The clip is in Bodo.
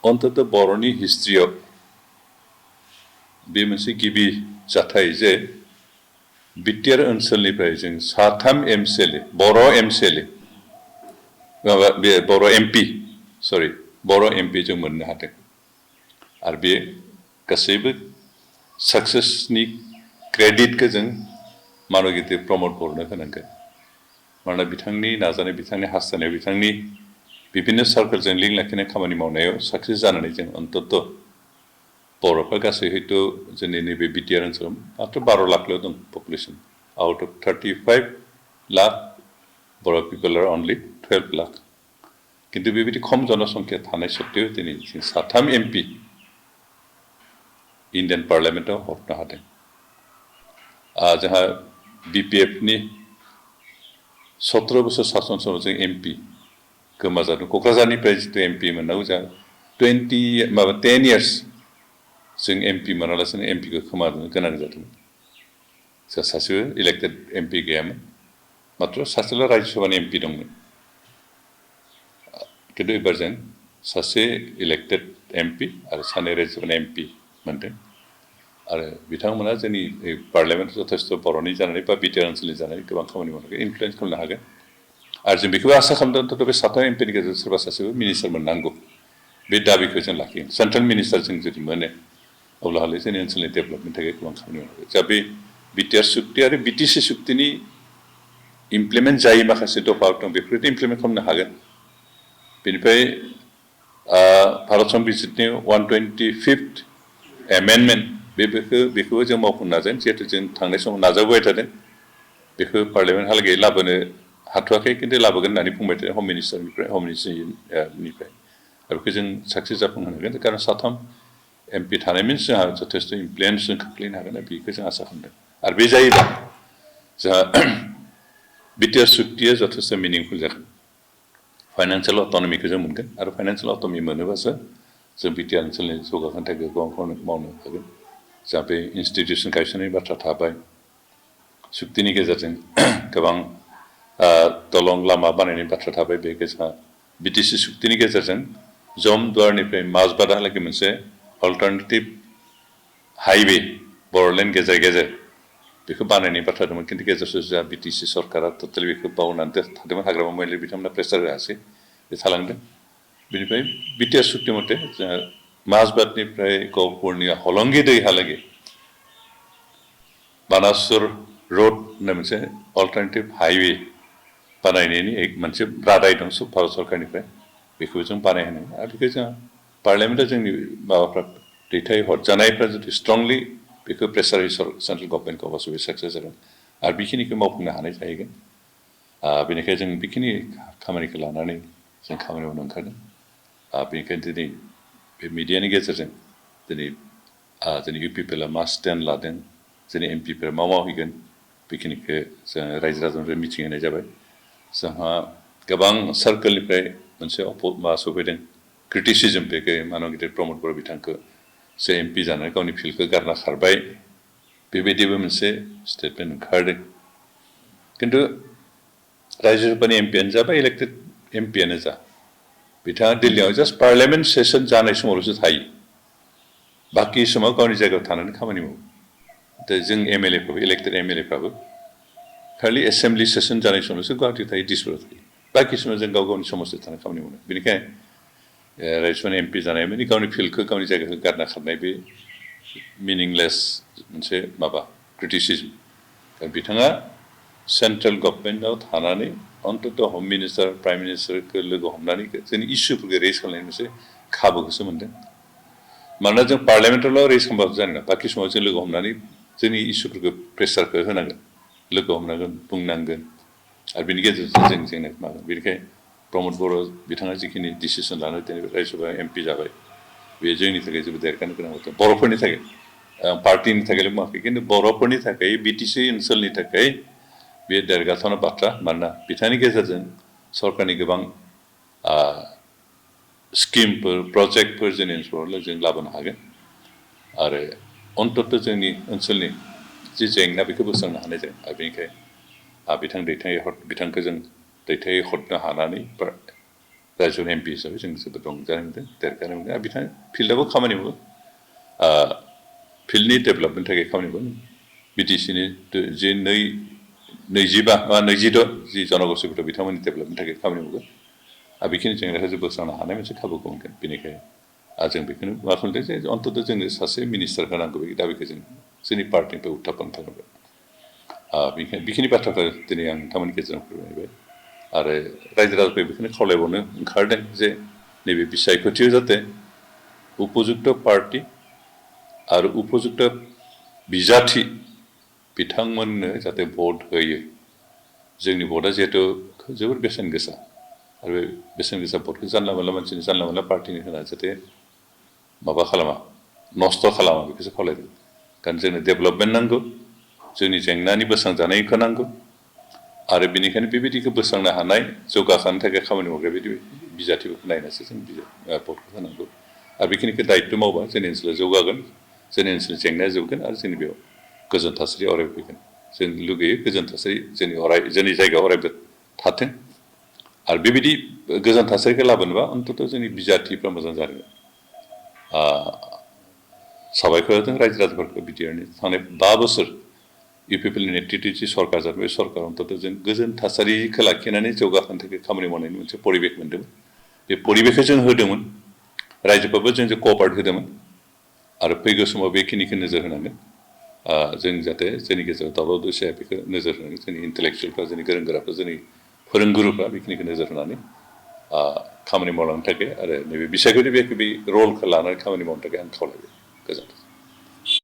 अन्तत बर'नि हिस्ट्रियाव बे मोनसे गिबि जाथाय जे बिटिआर ओनसोलनिफ्राय जों साथाम एमसिएलए बर' एमसिएलए माबा बे बर' एमपि सरि बर' एमपि जों मोननो हादों आरो बे गासैबो सक्सेसनि क्रेडिटखौ जों मानगिदिर प्रमद बर'नो होनांगोन मानोना बिथांनि नाजानाय बिथांनि हास्थायनाय बिथांनि विभिन्न सार्कलजों लिंक लाखिनाय खामानि मावनायाव साक्सेस जानानै जों अन्तत बर'फ्रा गासै हयथ' जोंनि नैबे बिटिआर ओनसोलाव मात्र 12 लाखल' दं population out of 35 lakh Boro' people are only 12 lakh किन्तु बेबायदि खम जनसंख्या थानाय सत्त्वेও दिनै जों साथाम एमपि इन्डियान पार्लियामेन्टआव हरनो हादों जोंहा बिपिएफनि 17 बोसोर सासन समाव जों एमपि गोमाजादों क'क्राझारनिफ्राय जितु एमपि मोननांगौ जोंहा 10 इयार्स जों एमपि मोनालासिनो एमपिखौ खोमानो गोनां जादोंमोन जोंहा सासेबो इलेक्टेड एमपि गैयामोन मात्र सासेल' राज्यसभानि एमपि दंमोन किन्तु एबार जों सासे इलेक्टेड एमपि आरो सानै राज्यसभानि एमपि मोनदों आरो बिथांमोना जोंनि पार्लियामेन्टआव जथेस्थ' बर'नि जानानै बा बिटिआर ओनसोलनि जानानै गोबां खामानि मावनायखौ इनफ्लुयेन्स खालामनो हागोन आरो जों बेखौबो आसा खालामदों अन्तत बे साथाम एमपिनि गेजेराव सोरबा सासेबो मिनिस्टार मोननांगौ बे दाबिखौ जों लाखिगोन सेन्ट्रेल मिनिस्टार जों जुदि मोनो अब्ला हले जोंनि ओनसोलनि डेभेलपमेन्टनि थाखाय गोबां खामानि मावनांगौ जा बे बिटिआर सुक्ति आरो बिटिसि सुक्तिनि इमप्लिमेन्ट जायै माखासे दफा दं बेफोरखौ इमप्लिमेन्ट खालामनो हागोन बेनिफ्राय भारत संबिजितनि 125th एमेन्डमेन्ट बेखौबो जों मावफुंनो नाजागोन जिहेतु जों थांनाय समाव नाजाबोबाय थादों बेखौ पार्लियामेन्टहालागै लाबोनो हाथ'वाखै किन्तु लाबोगोन होननानै बुंबाय थादों हम मिनिस्टारनिफ्राय आरो बेखौ जों साक्सेस जाफुंहोनो हागोन खारन साथाम एमपि थानाय मिन्स जोंहा जथेस्थ' इनफ्लुयेन्स जों खोख्लैनो हागोन बेखौ जों आसा खालामदों आरो बे जायोबा जोंहा बिटिआर सुक्तिया जथेस्थ' मिनिंफुल जागोन फाइनान्सियेल अट'नमिखौ जों मोनगोन आरो फाइनान्सियेल अट'नमि मोनोबासो जों बिटिआर ओनसोलनि जौगाखांनो थाखाय गोबां मावनो हागोन जा बे इन्सटिटिउसन गायसननायनि बाथ्रा थाबाय सुक्तिनि गेजेरजों गोबां दलं लामा बानायनायनि बाथ्रा थाबाय बे जोंहा बिटिसि सुक्तिनि गेजेरजों जमदुवारनिफ्राय माजबादाहालागै मोनसे अल्टारनेटिभ हाइवे बर'लेण्ड गेजेर गेजेर बेखौ बानायनायनि बाथ्रा दंमोन किन्तु गेजेर ससेयाव बिटिसि सरकारा टटेलि बेखौ बावनानै थादोंमोन हाग्रामा महिलारि बिथांमोना प्रेसार होआसै बे थालांदों बेनिफ्राय बिटिआर सुक्ति मथे जोंहा माजबादनिफ्राय गहपुरनि हलंगि दैहालागै बानासुर रड होननाय मोनसे अल्टारनेटिभ हाइवे बानायनायनि मोनसे रादाय दं भारत सरकारनिफ्राय बेखौ जों बानायहोनो आरो बेखौ जोंहा पार्लियामेन्टआव जोंनि माबाफ्रा दैथायहरजानायफ्रा जुदि स्ट्रंलि बेखौ प्रेसार सेन्ट्रेल गभर्नमेन्टखौ अबसे बे साक्सेस जागोन आरो बेखिनिखौ मावफुंनो हानाय जाहैगोन बेनिखायनो जों बेखिनि खामानिखौ लानानै जों खामानि मावनो ओंखारदों बेनिखायनो दिनै बे मिडियानि गेजेरजों दिनै जोंनि इउपिपिएलआ मा स्टेन्ड लादों जोंनि एमपिफोरा मा मावहैगोन बेखिनिखौ जों रायजो राजानिफ्राय मिथिहोनाय जाबाय जोंहा गोबां सार्कोलनिफ्राय मोनसे मा सफैदों क्रिटिसिजम बेखौ मानगिदिर प्रमद बर' बिथांखौ जे एमपि जानानै गावनि फिल्डखौ गारना खारबाय बेबायदिबो मोनसे स्टेटमेन्ट ओंखारदों किन्तु राज्यसभानि एमपियानो जा बा इलेक्टेड एमपियानो जा बिथाङा दिल्लीयाव जास्ट पार्लियामेन्ट सेसन जानाय समावल'सो थायो बाखि समाव गावनि जायगायाव थानानै खामानि मावो दा जों एमएलएफ्राबो इलेक्टेड एमएलएफ्राबो खालि एसेम्बलि सेसन जानाय समावसो गुवाहाटियाव थायो दिसपुराव थायो बाखि समाव जों गाव गावनि समाजजों थानानै खामानि मावो बेनिखायनो राज्यसभानि एमपि जानाय माने गावनि फिल्डखौ गावनि जायगाखौ गारना खारनाय बे मिनिंलेस मोनसे माबा क्रिटिसिजम बिथाङा सेन्ट्रेल गभर्नमेन्टआव थानानै अन्तत हम मिनिस्टार प्राइम मिनिस्टारखौ लोगो हमनानै जोंनि इस्युफोरखौ रेज खालामनायनि मोनसे खाबुखौसो मोन्दों मानोना जों पार्लियामेन्टआवल' रेज खालामबाबो जानाय नङा बाखि समाव जों लोगो हमनानै जोंनि इस्युफोरखौ प्रेसारखौ होनांगोन लोगो हमनांगोन बुंनांगोन आरो बेनि गेजेरजों जों जोंनो मागोन बेनिखायनो प्रमद बर' बिथाङा जिखिनि डिसिसन लानो दिनै राज्यसभा एमपि जाबाय बे जोंनि थाखाय जोबोद देरगानो गोनां बाथ्रा बर'फोरनि थाखाय पार्टिनि थाखायल' बुङाखै किन्तु बर'फोरनि थाखाय बिटिसि ओनसोलनि थाखाय बे देरगाथावना बाथ्रा मानोना बिथांनि गेजेरजों सरकारनि गोबां स्किमफोर प्रजेक्टफोर जोंनि ओनसोलाव जों लाबोनो हागोन आरो अन्तत जोंनि ओनसोलनि जि जेंना बेखौ बोस्रांनो हानाय जागोन आरो बेनिखायनो बिथांखौ जों दैथायहरनो हानानै रायजोनि एमपि हिसाबै जों जोबोद रंजानाय मोनदों देरगानाय मोनदों आरो बिथाङा फिल्डआवबो खामानि मावो फिल्डनि डेभेलपमेन्टनि थाखाय खामानि मावो बिटिसिनि जे 22 जि जनगोष्ठीफोर बिथांमोननि डेभेलपमेन्टनि थाखाय खामानि मावो आरो बेखिनि जेंनाखौ जों बोस्रांनो हानाय मोनसे खाबुखौ मोनगोन बेनिखायनो जों बेखौनो मा खालामदों जे अन्तत जोंनो सासे मिनिस्टार होनांगौ बे दाबिखौ जों जोंनि पार्टिनिफ्राय उत्थापन खालामबाय बेखिनि बाथ्राखौ दिनै आं नोंथांमोननि गेजेराव फोरमायबाय आरो रायजो राजाफोर बेखौनो खावलायबावनो ओंखारदों जे नैबे बिसायख'थियाव जाहाथे उपजुक्त पार्टि आरो उपजुक्त बिजाथि बिथांमोननो जाहाथे भट होयो जोंनि भटआ जिहेतु जोबोर बेसेन गोसा आरो बे बेसेन गोसा भटखौ जानला मोनला मानसिनि जानला मोनला पार्टिनि होना जाहाथे माबा खालामा नस्थ' खालामा बेखौसो खावलायदों कारण जोंनो डेभेलपमेन्ट नांगौ जोंनि जेंनानि बोस्रांजानायखौ नांगौ आरो बेनिखायनो बेबायदिखौ बोस्रांनो हानाय जौगाखांनो थाखाय खामानि मावग्रा बिदि बिजाथिफोरखौ नायनासो जों भटखौ होनांगौ आरो बेखिनिखौ दायित्व मावबा जोंनि ओनसोला जौगागोन जोंनि ओनसोलनि जेंनाया जोबगोन आरो जोंनि बेयाव गोजोन थासारि अरायबो फैगोन जों लुगैयो गोजोन थासारि जोंनि जायगायाव अरायबो थाथों आरो बेबायदि गोजोन थासारिखौ लाबोनोबा अन्तत जोंनि बिजाथिफ्रा मोजां जानांगोन साबायखर होदों रायजो राजाफोरखौ बिटिआरनि थांनाय 5 बोसोर इउपिपिएलनि नेतृत्वनि जि सरकार जादों बे सरकार अन्तत जों गोजोन थासारिखौ लाखिनानै जौगाखांनो थाखाय खामानि मावनायनि मोनसे परिबेक मोन्दोंमोन बे परिबेकखौ जों होदोंमोन रायजोफ्राबो जोंजों क'अपारेट होदोंमोन आरो फैगौ समाव बेखिनिखौ नोजोर होनांगोन जों जाहाथे जोंनि गेजेराव दावराव दावसि जाया बेखौ नोजोर होनांगोन जोंनि इन्टेलेक्सुयेलफ्रा जोंनि गोरों गोराफ्रा जोंनि फोरोंगुरुफ्रा बेखिनिखौ नोजोर होनानै खामानि मावलांनो थाखाय आरो नैबे बिसायख'थि बे रलखौ लानानै खामानि मावनो थाखाय आं खावलायबाय गोजोन्थों